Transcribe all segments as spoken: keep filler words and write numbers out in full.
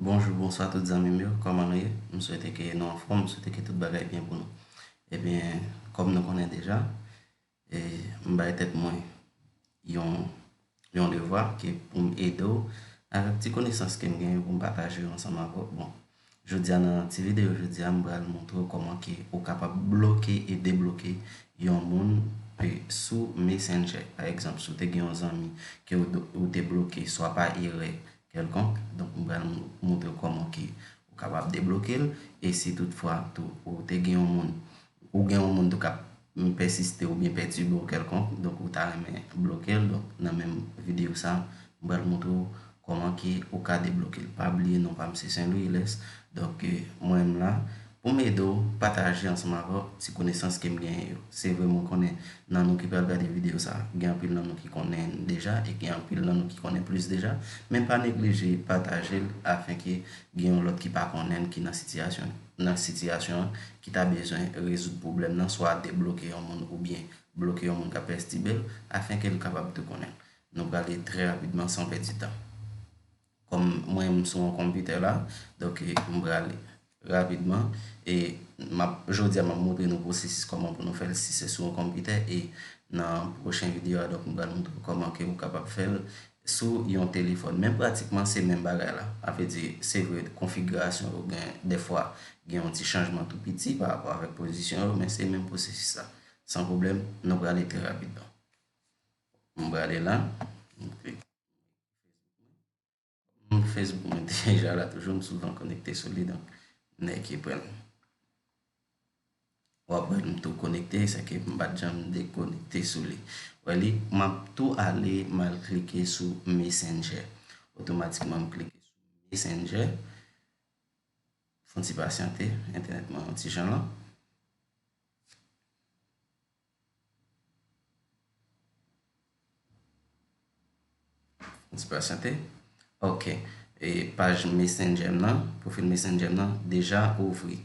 Bonjou, bonswa tout zanmi m yo, kòman nou ye? M swete ke nou anfòm, m swete ke tout bagay byen pou nou. Ebyen, kòm nou konnen deja, e, m bay tèt mwen yon, yon devwa ke pou m ede w avèk ti konesans ke m genyen pou m pataje yo ansanm avè w. Bon, jodi a nan ti videyo jodi a, m pral montre w kòman ke ou kapab bloke e debloke yon moun, e, sou Messenger. Pa egzanp, si w te gen yon zanmi ke ou, ou te bloke swa pa erè kèlkonk, donk m pral mou-, montre w kòman ke ou kapab debloke l, e si toutfwa tou ou te gen yon moun, ou gen yon moun tou k ap pèsiste oubyen pètibe w kèlkonk, donk ou ta renmen bloke l, donk nan menm videyo sa, m pral montre w kòman ke ou ka debloke l. Pa bliye non pa m se Saint Louis Lès, donk, e, mwen menm la, pou m ede w pataje ansanm avè w ti konesans ke m genyen yo. Se vre mwen konnen nan nou ki pral gade videyo sa, gen anpil nan nou ki konnen l deja e gen anpil nan nou ki konnen plis deja, men pa neglije pataje l afenke gen yon lòt ki pa konnen l ki nan sitiyasyon, nan sitiyasyon an, ki ta bezwen rezoud pwoblèm nan, swa debloke yon moun oubyen bloke yon moun k ap pèstibe l, afenke l kapab tou konnen l. Nou prale trè rapidman san pèdi tan. Kòm mwen m sou yon konpitè la, donk, e, m prale rapidman. E m ap, jodi a, m ap montre nou pwosesis kòman pou nou fè l si se sou yon konpitè. E nan pwochen videyo a, donk, m pral montre w kòman ke ou kapab fè l sou yon telefòn. Men pratikman, se menm bagay la. A vle di, se vre, konfigirasyon yo gen, dèfwa, gen yon ti chanjman tou piti pa rapò avèk pozisyon yo, men se menm pwosesis la. San pwoblèm, nou prale trè rapidman. M prale la. M Facebook mwen deja la toujou, m souvan konekte sou li, donk, m nèk pran l. W ap wè m tou konekte, sèke m pa t janm dekonekte sou li. Wè li, m ap tou ale, m al klike sou Messenger. Otomatikman, m klike sou Messenger. Fon ti pasyante, entènèt mwen yon ti jan lan. Fon ti pasyante. Ok. E paj Messenger m nan, pwofil Messenger m nan, deja ouvri.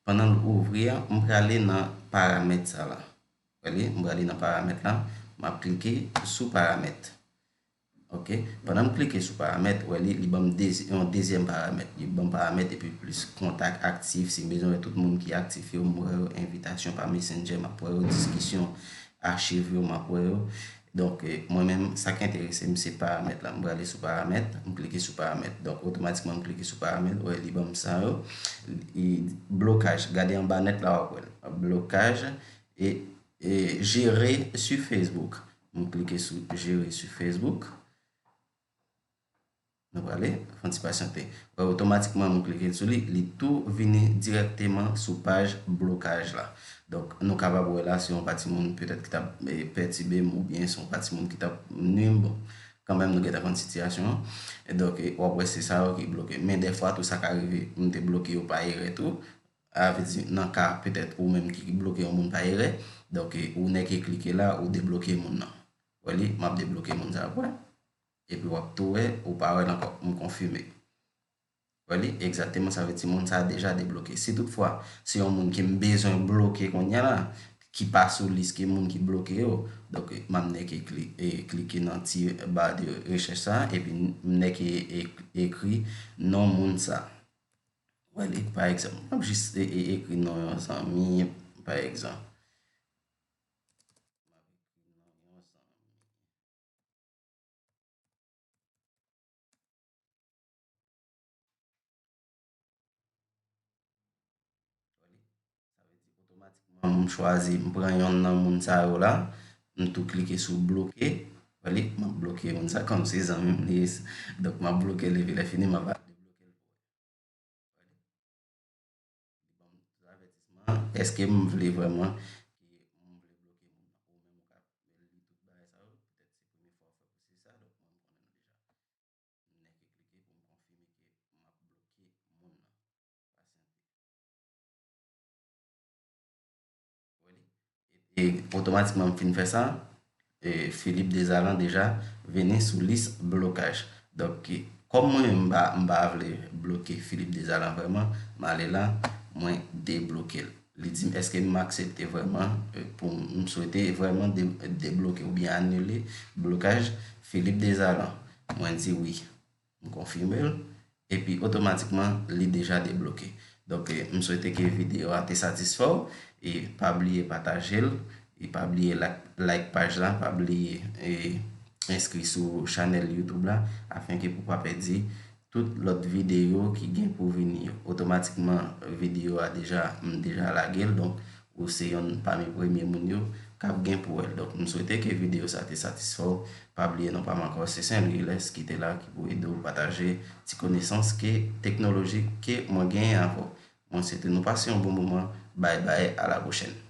Pandan l ouvri a, m prale nan paramèt sa la. Wè li, m prale nan paramèt la, m ap klike sou paramèt. Ok. Pandan m klike sou paramèt, wè li, li ban m dezi-, yon dezyèm paramèt. Li ban m paramèt epi plis kontak aktif. Si m bezwen wè tout moun ki aktif yo, m wè yo, envitasyon pa Messenger, m ap wè yo, diskisyon, achiv yo, m ap wè yo. Donk, e, mwen menm, sa k enterese m, se paramèt la. M prale sou paramèt, m klike sou paramèt. Donk, otomatikman, m klike sou paramèt, wè, li ban m sa yo. Li, blokaj, gade anba nèt la, w ap wè l. Blokaj, e, e, gérer sur Facebook. M klike sou gérer sur Facebook. Nou prale, fè yon ti pasyante. Wè, otomatikman, mwen klike sou li, li tou vini dirèkteman sou paj blokaj la. Donk, nou kapab wè la, se yon pa timoun petèt ki t ap, e, pètibe m, oubyen se yon pa timoun ki t ap nui m. Bon, kanmenm, nou gentan konn sitiyasyon an. E donk, e, w ap wè se sa yo ki bloke. Men dèfwa, tou sa ka rive, m te bloke yo pa erè tou. A vle di, nan ka, petèt, ou menm ki bloke yon moun pa erè, donk, e, ou nèk klike la, ou debloke moun nan. Wè li, m ap debloke moun sa, wè. Epi w ap tou wè, ou pa wè l ankò, m konfime. Wè li, egzakteman, sa vle di moun sa a deja debloke. Si toutfwa, se yon moun ke m bezwen bloke kounye a la, ki pa sou lis ke moun ki bloke yo, donk, m ap nèk kli-, e, klike nan ti ba de rechèch sa, epi m nèk e, e, ekri non moun sa. Wè li, pa egzanp, m ap jis e, e, ekri non yon zanmi, pa egzanp. Sa vle di otomatikman m chwazi, m pran yonn nan moun sa yo la, m tou klike sou bloke. Wè li, m ap bloke moun sa, kòm se zanmi m li ye. Donk, m ap bloke l epi lè fini, m ap al debloke l pou ou. Li ban m avètisman. Èske m vle vrèman ke m vle bloke moun nan? Ou menm ou ka li tout bagay sa yo, petèt se premye fwa w fè pwosesi sa, donk mwen m konnen l deja. M nèk klike pou m konfime ke m ap bloke moun nan. Pasyante. Wè li. E, e otomatikman m fin fè sa, e, Philippe Desalin deja vini sou lis blokaj. Donk, kòm mwen menm m pa, m pa vle bloke Philippe Desalin vrèman, m ale la, mwen debloke l. Li di m èske m aksepte vrèman, e, pou m swete vrèman de-, debloke oubyen anile blokaj Philippe Desalin. Mwen di wi. M konfime l. epi otomatikman li deja debloke. Donk, eh, m swete ke videyo a te satisfè w, e pa bliye pataje l, e pa bliye like, like paj la, pa bliye, eh, enskri sou chanèl YouTube la, afenke pou pa pèdi tout lòt videyo ki gen pou vini yo. Otomatikman, videyo a deja, m deja lage l, donk ou se yonn pami premye moun yo k ap gen pou wè l. Donk, m swete ke videyo sa te satisfè w. Pa bliye non pa m ankò, se Saint Louis Lès ki te la, ki pou ede w pataje ti konesans ke teknolojik ke mwen genyen avè w. Mwen swete nou pase yon bon moman. Bye bye, a la pwochèn.